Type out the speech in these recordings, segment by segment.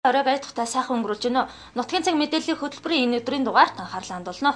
Оройг ая тухтай сайхан өнгөрүүлж байна уу? Нутгийн цаг мэдээллийн хөтөлбөрийн энэ өдрийн дугаарт анхаарлаа хандуулна.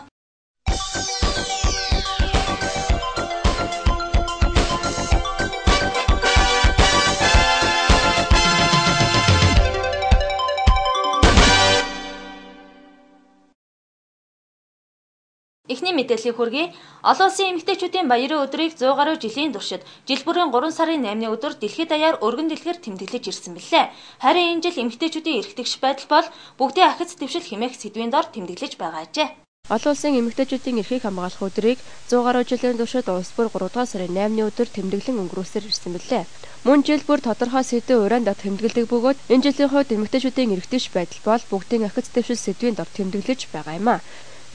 Эхний мэдээллийг хүргэе. Олон улсын эмэгтэйчүүдийн баярын өдрийг 100 гаруй жилийн туршид жил бүрийн 3 сарын 8-ны өдөр дэлхийд даяар өргөн дэлгэр тэмдэглэж ирсэн билээ. Харин энэ жил эмэгтэйчүүдийн эрх тэгш байдал бол бүгдийн ахиц дэвшил хэмээх сэдвийн дор тэмдэглэж байгаа ажээ. Олон улсын эмэгтэйчүүдийн эрхийг хамгаалах өдрийг 100 гаруй жилийн туршид улс бүр 3 дугаар сарын 8-ны өдөр тэмдэглэн өнгөрүүлсээр ирсэн билээ. Мөн жил бүр тодорхой сэдвийн уран дор тэмдэглэдэг бөгөөд энэ жилийн хувьд эмэгтэйчүүдийн эрх тэгш байдал бол бүгдийн ахиц дэвшил сэдвийн дор тэмдэглэж байгаа юм а.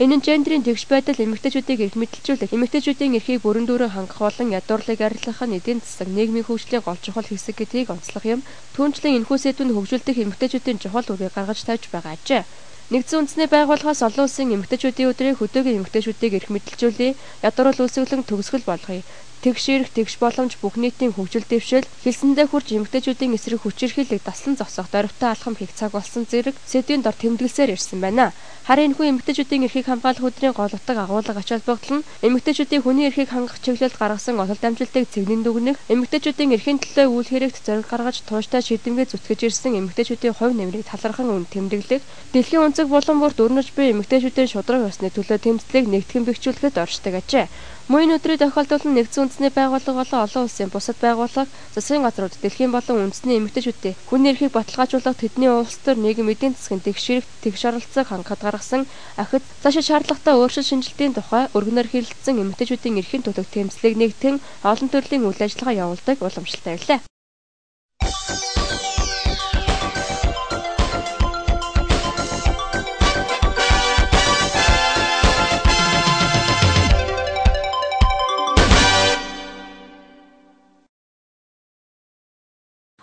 Энэ нь гендрийн тэгш байдал эмэгтэйчүүдийг эрх мэдэлжүүлэх, эмэгтэйчүүдийн эрхийг бүрэн дүүрэн хангах болон ядуурлыг арилгах нь эдийн засаг, нийгмийн хөгжлийн гол чухал хэсэг гэдгийг онцлох юм. Түүнчлэн энэхүү сэдв нь хөгжүүлдэх эмэгтэйчүүдийн чухал үүргийг гаргаж тавьж байгаа ажээ. Нэгдсэн үндэсний байгууллагаас олон улсын эмэгтэйчүүдийн өдрийг хөдөөгийн эмэгтэйчүүдийг эрх мэдэлжүүлье, ядуурл үүсгэлэн төгсгөл болгоё. Тэгш эрх, тэгш боломж бүх нийтийн хөгжил дэвшил, хэлсэндээ хүрч эмэгтэйчүүдийн эсрэг хүчирхийллийг таслан зогсоох дорвитой алхам хийх цаг болсон зэрэг сэдвийн дор тэмдэглэсээр ирсэн байна. Харин энэхүү эмэгтэйчүүдийн эрхийг хамгаалах өдрийн гол утга агуулга ач холбогдол нь эмэгтэйчүүдийн хүний эрхийг хангах чиглэлд гаргасан ололт амжилтыг цэгнэн дүгнэх, эмэгтэйчүүдийн эрхийн төлөө үйл хэрэгт зориг гаргаж тууштай шийдэмгээ зүтгэж ирсэн эмэгтэйчүүдийн хувь нэмрийг талархан үн тэмдэглэх, дэлхийн өнцөг булан бүрт өрнөж буй эмэгтэйчүүдийн шударга ёсны төлөө тэмцлийг нэгтгэн бэхжүүлэхэд оршдог ажээ. Мөн энэ өдрийн тохиолдол нь нэгдсэн үндэсний байгууллага болон олон улсын бусад байгууллага, засгийн газрууд дэлхийн болон үндэсний эмэгтэйчүүдийн хүний эрхийг баталгаажуулах тэдний улс төр нийгэм эдийн засгийн тэгш эрх, тэгш оролцоог хангахад гаргасан ахиц цаашид шаардлагатай өөрчлөлт шинжилтийн тухай өргөнөөр хэлэлцсэн эмэгтэйчүүдийн эрхийн төлөөх тэмцлийг нэгтгэн олон төрлийн үйл ажиллагаа явуулдаг уламжлалтай билээ.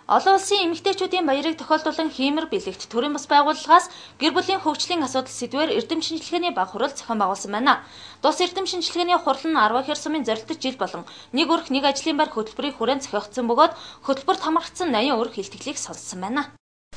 Олон улсын эмэгтэйчүүдийн баярыг тохиолдуулан хиймэр бэлэгт төрийн бас байгууллагаас гэр бүлийн хөгжлийн асуудал сэдвээр эрдэм шинжилгээний баг хурал зохион байгуулсан байна. Тус эрдэм шинжилгээний хурал нь 10 хэр сумын зорилттой жил болон нэг өрх нэг ажлын байр хөтөлбөрийн хүрээнд зохиогдсон бөгөөд хөтөлбөрт хамрагдсан 80 өрх илтгэлийг сонссон байна.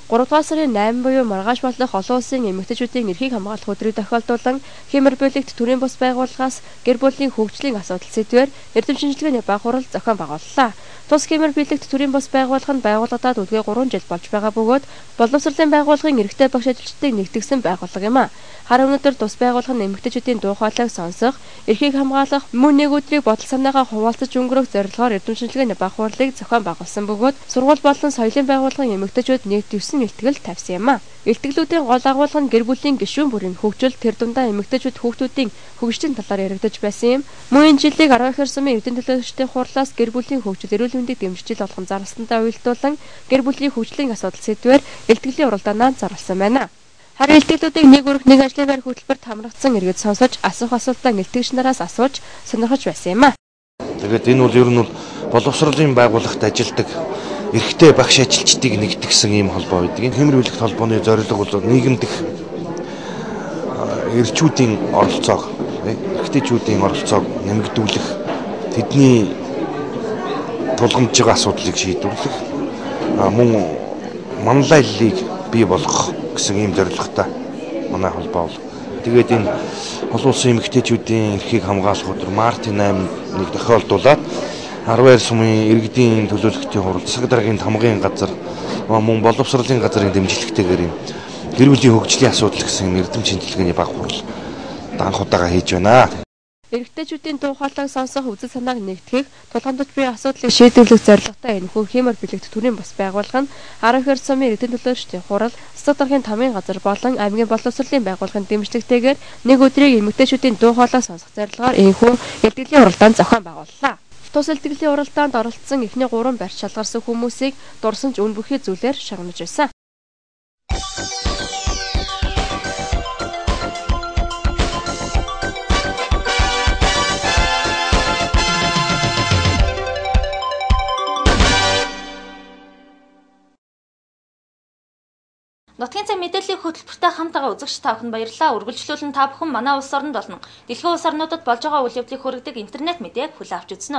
3 дугаар сарын 8 буюу маргааш болох олон улсын эмэгтэйчүүдийн эрхийг хамгаалах өдрийг тохиолдуулан хиймэр бэлэгт төрийн бус байгууллагаас гэр бүлийн хөгжлийн асуудал сэдвээр эрдэм шинжилгээний баг хурал зохион байгууллаа. Тус хиймэр бэлэгт төрийн бус байгууллага нь байгуулагдаад өдгөө 3 жил болж байгаа бөгөөд боловсролын байгууллагын эрхтэй багш ажилчдыг нэгтгэсэн байгууллага юм а. Харин өнөөдөр тус байгууллага нь эмэгтэйчүүдийн дуу хоолойг сонсох, эрхийг хамгаалах, мөн нэг өдрийг бодол санаагаа хуваалцаж өнгөрөх зорилгоор эрдэм шинжилгээний баг хурлыг зохион байгуулсан бөгөөд сургууль болон соёлын байгууллагын эмэгтэйчүүд нийт 9 илтгэл тавьсан юм а. Илтгэлүүдийн гол агуулга нь гэр бүлийн гишүүн бүрийн хөгжил, тэр дундаа эмэгтэйчүүд хүүхдүүдийн хөгжлийн талаар яригдаж байсан юм. Мөн энэ жилийг 12 хэр сумын эрдэм төлөөлөгчдийн хурлаас гэр бүлийн хөгжил, эрүүл мэндийг дэмжих жил болгон зарласантай уялдуулан гэр бүлийн хөгжлийн асуудал сэдвээр илтгэлийн уралдаанаа зарласан байна. Харин илтгэлүүдийг нэг өрх нэг ажлын байр хөтөлбөрт хамрагдсан иргэд сонсож, асуух асуултаа илтгэгч нараас асууж сонирхож байсан юм а. Тэгээд энэ бол ер нь бол боловсролын байгууллагт ажилладаг эрхтэй багш ажилчдыг нэгтгэсэн ийм холбоо байдаг. Энэ хиймэр бэлэгт холбооны зорилго бол нийгэмдэх эрчүүдийн оролцоог, эрэгтэйчүүдийн оролцоог нэмэгдүүлэх, тэдний тулгамдж байгаа асуудлыг шийдвэрлэх, мөн манлайллыг бий болгох гэсэн ийм зорилготой манай холбоо бол. Тэгээд энэ олон улсын эмэгтэйчүүдийн эрхийг хамгаалах өдөр мартын 8-ыг тохиолдуулаад 12 сумын иргэдийн төлөөлөгчдийн хурал, засаг даргын тамгын газар, мөн боловсролын газрын дэмжлэгтэйгээр юм гэр бүлийн хөгжлийн асуудал гэсэн юм эрдэм шинжилгээний баг хурал данх удаага хийж байна. Эрэгтэйчүүдийн дуу хоолойг сонсох, үзэл санааг нэгтгэх, тулгамдж буй асуудлыг шийдвэрлэх зорилготой энэхүү хиймэр бэлэгт төрийн бус байгууллага нь 12 хэр сумын эрдэм төлөөлөгчдийн хурал, засаг даргын тамгын газар болон аймгийн боловсролын байгууллагын дэмжлэгтэйгээр нэг өдрийг эмэгтэйчүүдийн дуу хоолойг сонсох зорилгоор энэхүү илтгэлийн уралдаан зохион байгууллаа. Тус илтгэлийн уралдаанд оролцсон эхний 3 барьц шалгарсан хүмүүсийг дурсан ч үн бүхий зүйлээр шагнаж байсан. Нутгийн цаг мэдээллийн хөтөлбөртэй хамт байгаа үзэгч та бүхэнд баярлалаа. Үргэлжлүүлэн та бүхэн манай улс оронд болон дэлхийн улс орнуудад болж байгаа үйл явдлыг хүргэдэг интернет мэдээг хүлээн авч үзнэ.